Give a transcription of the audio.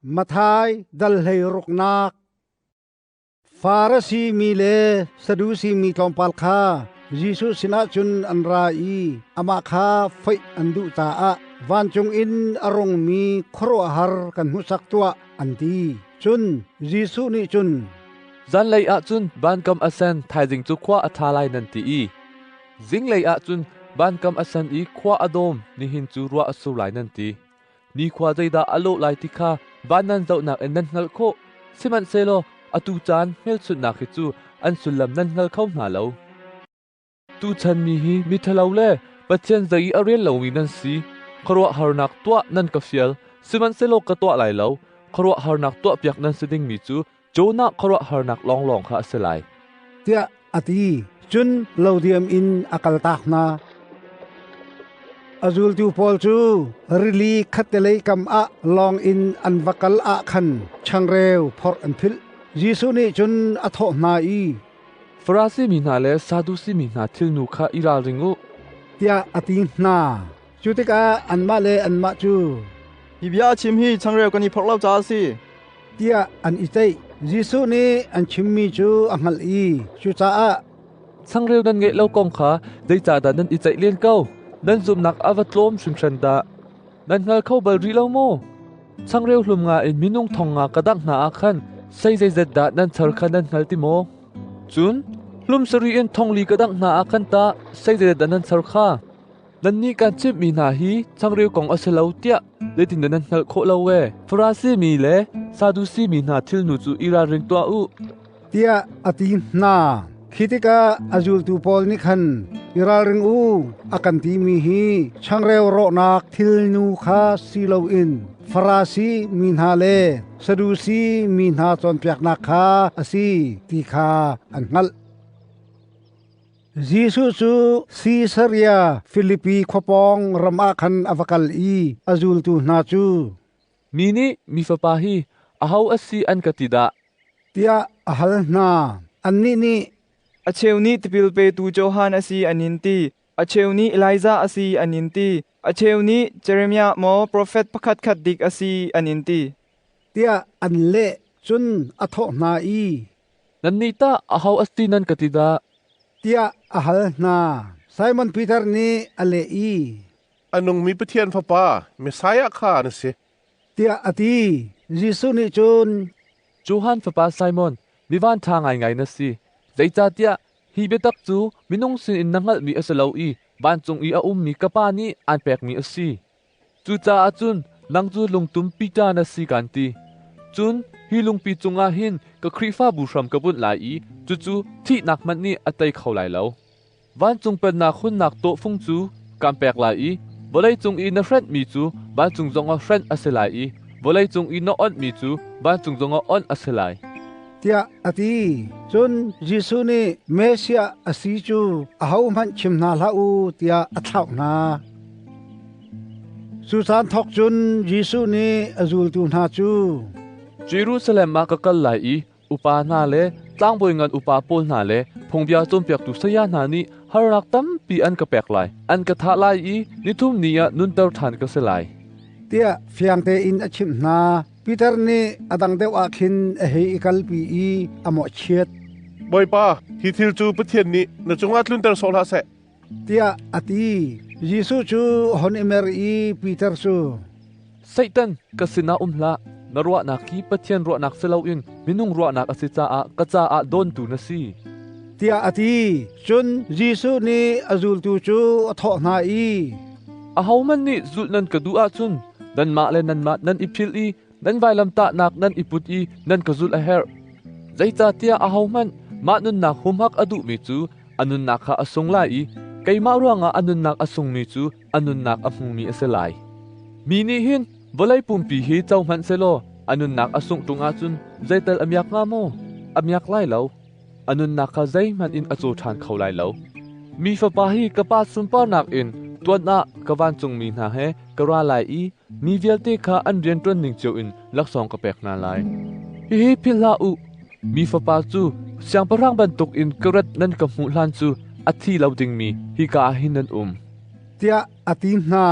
Matthai dal 16. Farasi mi le Sadusi mi tlawmpal kha Jesuh sinah cun an ra i amah kha foih an duh caah vancung in a rungmi khuaruahhar kan hmuhsak tuah an ti. Cun Jesuh nih cun, Zanlei ah cun vankam a sen, thaizing cu khua a ṭha lai nan ti i zinglei ah cun vankam a sen i khua a dawm, nihin cu ruah a sur lai nan ti. Nikhua zeidah a lawh lai ti kha van nan zohnak in nan hngalh khawh. Sihmanhsehlaw atu caan hmelchunhnak hi cu an sullam nan hngal kho hna lo. Tuchan mi hi miṭhalo le Pathian zei i a rel lomi nan si. Khuaruahharnak tuah nan ka fial, sihmanhsehlaw ka tuah lai lo. Khuaruahharnak tuahpiak nan si dingmi cu Jonah khuaruahharnak lawnglawng kha a si lai. Tiah a ti. Cun lodiam in a kaltak hna. A zultu pawl cu rili khattelei kam ah lawng in an va kal ah khan changreu phorh an philh. Jesuh nih cun a thawh hna i, Farasi mi hna le Sadusi mi hna thilnu kha i ralring u, tiah a ti hna. Cu tikah anmah le anmah cu, Hi bia a chim hi changreu kan i phorh lo caah a si, tiah an i ceih. Jesuh nih an chimmi cu a hngalh i cucaah, Changreu nan ngeih lo kong kha zeicahdah nan i ceih len ko? Nan zumhnak a va tlawm hringhran dah! Nan hngal kho bal rih lo maw? Changreu hlum nga in minung thong nga ka dangh hna ah khan sei zeizat dah nan char kha nan hngal ti maw? Cun hlum sarih in thong li ka dangh hna ah khan tah sei zeizat dah nan char kha? Nannih kan chimhmi hna hi changreu kong a si lo tiah zeitindah nan hngalh khawh lo ee? Farasi mi le Sadusi mi hna thilnu cu i ralring tuah u. Tiah a ti hna. Khi tikah a zultu pawl nih khan, i ralring u, a kan timi hi changreu rawhnak thilnu kha si loin Farasi mi hna le Sadusi mi hna cawnpiaknak kha a si ti kha an hngalh. Jesuh cu Sisaria Filipi khua pawng ram ah khan a va kal i a zultu hna cu, Mi nih mi fapa hi aho a si an ka ti dah? tiah a hal hna. Annih nih, A cheu nih tipil petu Johan a si an in ti, a cheu nih Elijah a si an in ti, a cheu nih Jeremiah maw profet pakhatkhat dik a si an in ti. Tiah an leh. Cun a thawh hna i, Nannih tah aho a si nan ka ti dah? Tiah a hal hna. Simon Peter nih a leh i, A nungmi Pathian Fapa, Messiah kha na si. Tiah a ti. Jesuh nih cun, Johan fapa Simon, mi vanṭha ngaingai na si. Zeicahtiah hi biatak cu minung sinin na hngalhmi a si lo i vancung i a ummi ka Pa nih aan pekmi a si. Cucaah cun nang cu lungtum Peter na si kaan ti. Cun hi lungpi cungah hin ka Khrihfabu hram ka bunh lai i cucu thihnak hmanh nih a tei kho lai lo. Vancung pennak hunnak tawhfung cu kaan pek lai i vawleicung i na hrenhmi cu vancung zongah hrenh a si lai i vawleicung i na onhmi cu vancung zongah onh a si lai. Tiah a ti. Cun Jesuh nih Messiah a si cu ahohmanh chim hna hlah u tiah a thlauh hna. Cu caan thawk cun Jesuh nih a zultu hna cu, Jerusalem ah ka kal lai i upa hna le tlangbawi ngan upa pawl hna le phungbia cawnpiaktu saya hna nih harnak tampi an ka pek lai. An ka thah lai i nithum ni ah nunter ṭhan ka si lai. Tiah fiang tein a chimh hna. Peter nih a dang deuh ah khin a hei i kalpi i a mawhchiat. Bawipa, hi thil cu Pathian nih na cungah tlunter sawh hlah seh. Tiah a ti. Jesuh cu hon i mer i Peter cu, Satan, ka sinah um hlah. Na ruahnak hi Pathian ruahnak si loin minung ruahnak a si caah ka caah dawntu na si. Tiah a ti. Cun Jesuh nih a zultu cu a thawh hna i, Ahohmanh nih zulh nan ka duh ahcun nanmah le nanmah nan i philh i nan vailamtahnak nan i put i nan ka zulh a herh. Zeicahtiah ahohmanh mah nunnak humhak a duhmi cu a nunnak kha a sung lai i keimah ruangah a nunnak a sungmi cu a nunnak a hmumi a si lai. Mi nih hin vawlei pumpi hi co hmanh selaw a nunnak a sungh ṭung ahcun zeital a miak hnga maw? A miak lai lo. A nunnak kha zeihmanh in a caw ṭhan kho lai lo. Mi Fapa hi ka Pa sunparnak in tuan ah ka vancungmi hna he ka ra lai i mi vialte kha an rianṭuan ning cio in laksawng ka pek hna lai. Hihi philh hlah u, mi Fapa cu siangpahrang bantukin ka rat nan ka hmuh hlan cu a thi lo dingmi hika ah hin nan um. Tiah a ti hna.